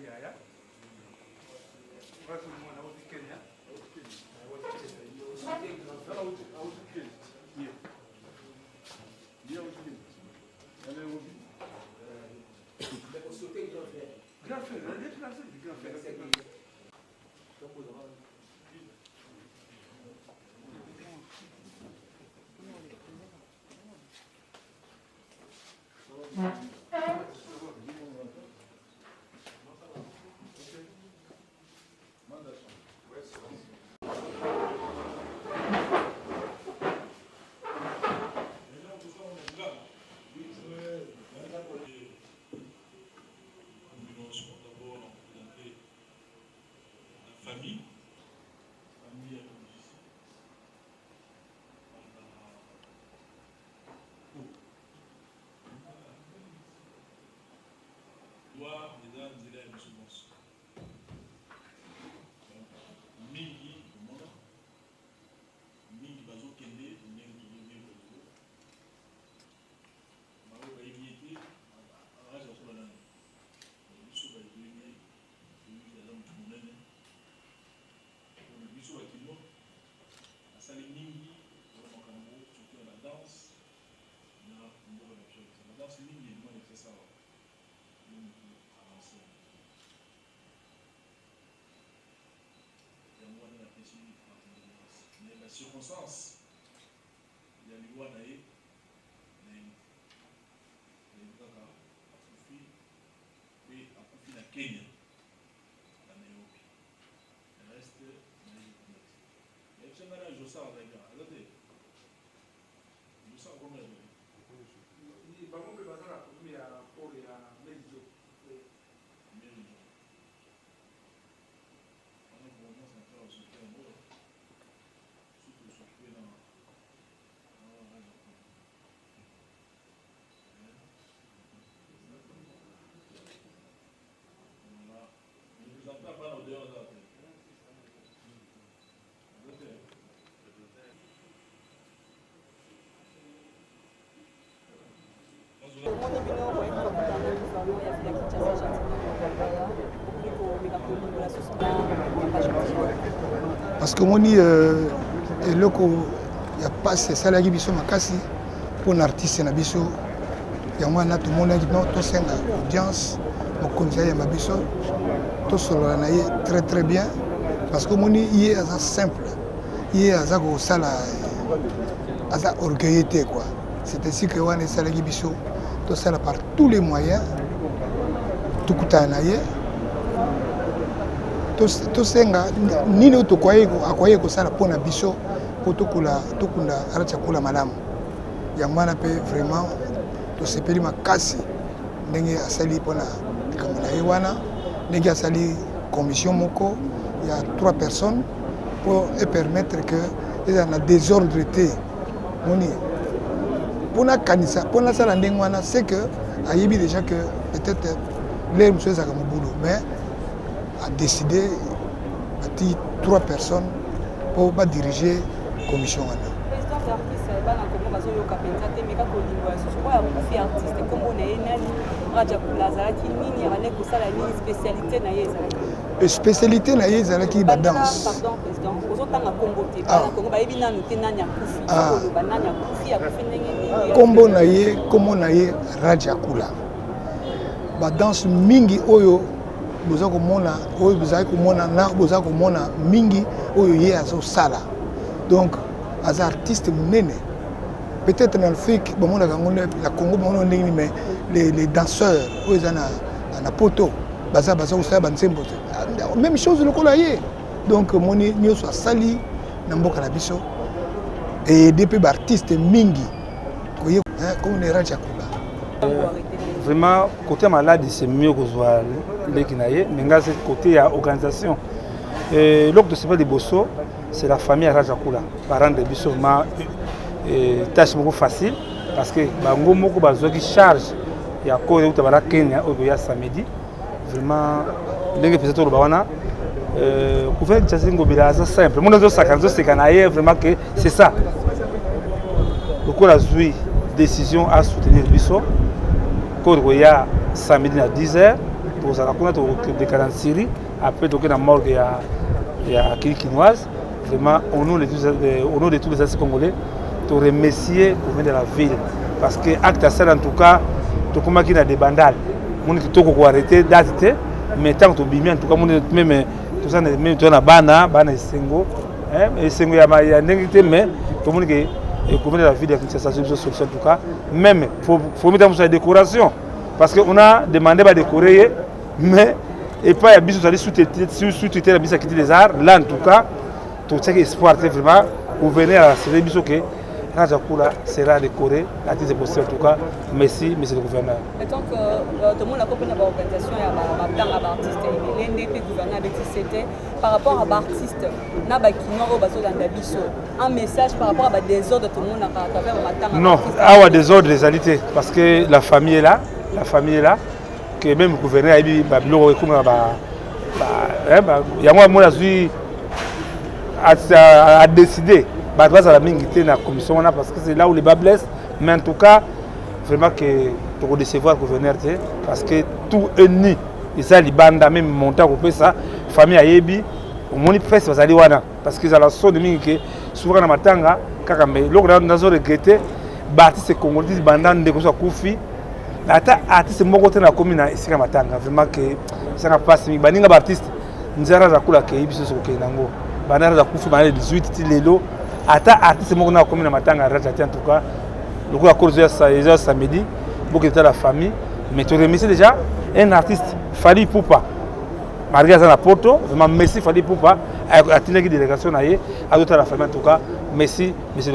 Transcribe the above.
yaya mwana auti Kenya. Grand frère, grand frère. Famille, famille ya musicien, Gloire eza nzela ya biso banso. Donc mingi tomona mingi bazokende ndenge tozovivre lelo, bango bayebi ye te age akola nani, biso baye toyebi ye, toyebi aza moto monene mpona biso bakino, asali mingi mpona makambo surtout ya ba danse na mboka na biso ya Kinshasa. Ba danse mingi ebima na Kinshasa awa ye mutu a lance yango. Yango wana napesi ba condoleances mais ba circonstances ya liwa na ye nayebi te. Nayebi kaka akufi pe akufi na Kenya na Nairobi. Le reste nayebi kuna te. Yebisa ngai na Jossart azalaki awa aza te? Jossart akomi azali. Bango mpe baza na problème ya port ya Merijo. Merijo. Wana gouvernement central asoki yango soki osokipe na Voilà. Représentant bana odeur aza te. Aza te. Tomoni bino boyaki kokutana na gouvernement ya ville ya Kinshasa Gentiny Ngobila okoki komeka kolimbola susu na papa Gentiny. Parce que omoni euh, eloko ya pasi esalaki biso makasi mpo na artiste na biso yango wana tomonaki no tosenga audience mokonzi ayamba biso tosolola na ye très très bien parce que omoni ye aza simple ye aza kosala aza orgueilleux te quoi c'est ainsi que wana esalaki biso tosala par tous les moyens tokutana na ye tosenga nini oyo akoyaki kosala mpo na biso mpo tokunda alati akula malamu yango wana mpe vraiment tosepeli makasi ndenge asali mpo na likambo na ye wana ndenge asali commission moko ya trois personnes mpo epermettre que ezala na désordre te moni mpo nakanisa mpo nasala ndenge wana c'est que ayebi déjà que peut-être lere mosusu ezalaka mobulu mais adécide ati trois personnes mpo badirige commission wana. Président d'artiste bana Congo bazoyoka mpenza te meka kolimbola susu oyo akufi artiste nkombo na ye nani Raja Kula azalaki nini abandaki kosala nini spécialité na ye ezalaki spécialité na ye ezalaki badanse pardon président ozotanga nkombo te bana Congo bayebi nanu te nani akufi ah. koloba nani akufi akufi ndenge nini nkombo na ye nkombo na ye Raja Kula badanse mingi oyo boza komona oyo bozali komona na boza komona mingi oyo ye azosala donc aza artiste monene peut-être na afrique bamonaka yango na congo bamonaka ndenge nini mais les, les danseurs oyo eza na, na poto baza baza kosala banzembo te même chose lokola ye donc omoni nyonso asali na mboka na biso eede mpe baartiste mingi koye comme ne raja kula vraiment côté maladi c'est mieux kozwa leki na ye mais nga c'est côté ya organisation eloko tosepa liboso c'est la famille ya raja kula barendre biso vraiment tâche moko facile parce que bango moko bazwaki charge ya koyo euta bala kenya oyo koya samedi vraiment ndenge mpenza toloba wana gouverneur Kinshasa Ngobila aza simple monde azosaka azoseka na ye vraiment que c'est ça lokola azwi décision à soutenir biso koyo koya samedi na 10 heures. Tokozala kuna, tokodeka na Nsiri, après toke na morgue ya clinique kinoise. Vraiment, au nom de tous les artistes congolais, toremercier gouverneur de la ville parce que acte asala, en tout cas tokomaki na debandale, moni kitoko koarrêter date te. Mais ntango tobimi, en tout cas moni même toza même toza na bana bana esengo, esengo ya ndenge te. Mais tomoni ke gouverneur de la ville ya Kinshasa azwi biso solution. En tout cas, même fomita mosu ya décoration, parce que on a demandé badécorer ye, mais epai ya biso tozali sous tutelle ya biso ya culture des arts là. En tout cas totiaki espoir te. Vraiment, gouverneur assuré biso ke Raja Kula sera décoré à titre possible. En tout cas, merci, monsieur le gouverneur. Et donc tomonaka mpona baorganisation ya batanga baartiste ebele nde mpe gouverneur abetisi te par rapport à baartiste na bakinois oyo bazolanda biso, un message par rapport à badésordre tomonaka à travers bamatanga? Non, awa désordre ezali te parce que la famille est là, la famille est là, que même gouverneur ayebi babiloko ekomaka yango. Amoni azwi adécidé bato bazala mingi te na commission wana parce que c'est là où le bât blesse. Mais en tout cas, vraiment que tokodécevoir gouverneur te parce que tout est nu, eza libanda. Même montant kopesa famille ayebi, omoni presse bazali wana parce que ezala soni mingi ke souvent na matanga kaka. Mais eloko nazo regretter, baartiste congolais banda ndeko so akufi, ata artiste moko te nakomi na esika matanga. Vraiment ke esanga mpasi mingi. Baninga baartiste, nzela aza kula akei, biso nyonso kokende nango. Banda aza kufi, banda 18 ti lelo, ata artiste moko na akomi na matanga Raja te. En tout cas, lokola kolo eza ya samedi, bokende la famille. Mais toremercie déjà un artiste, Fally Ipupa, malgré aza na Poto. Vraiment merci Fally Ipupa, atindaki délégation na ye azotala famille. En tout cas, merci, monsieur.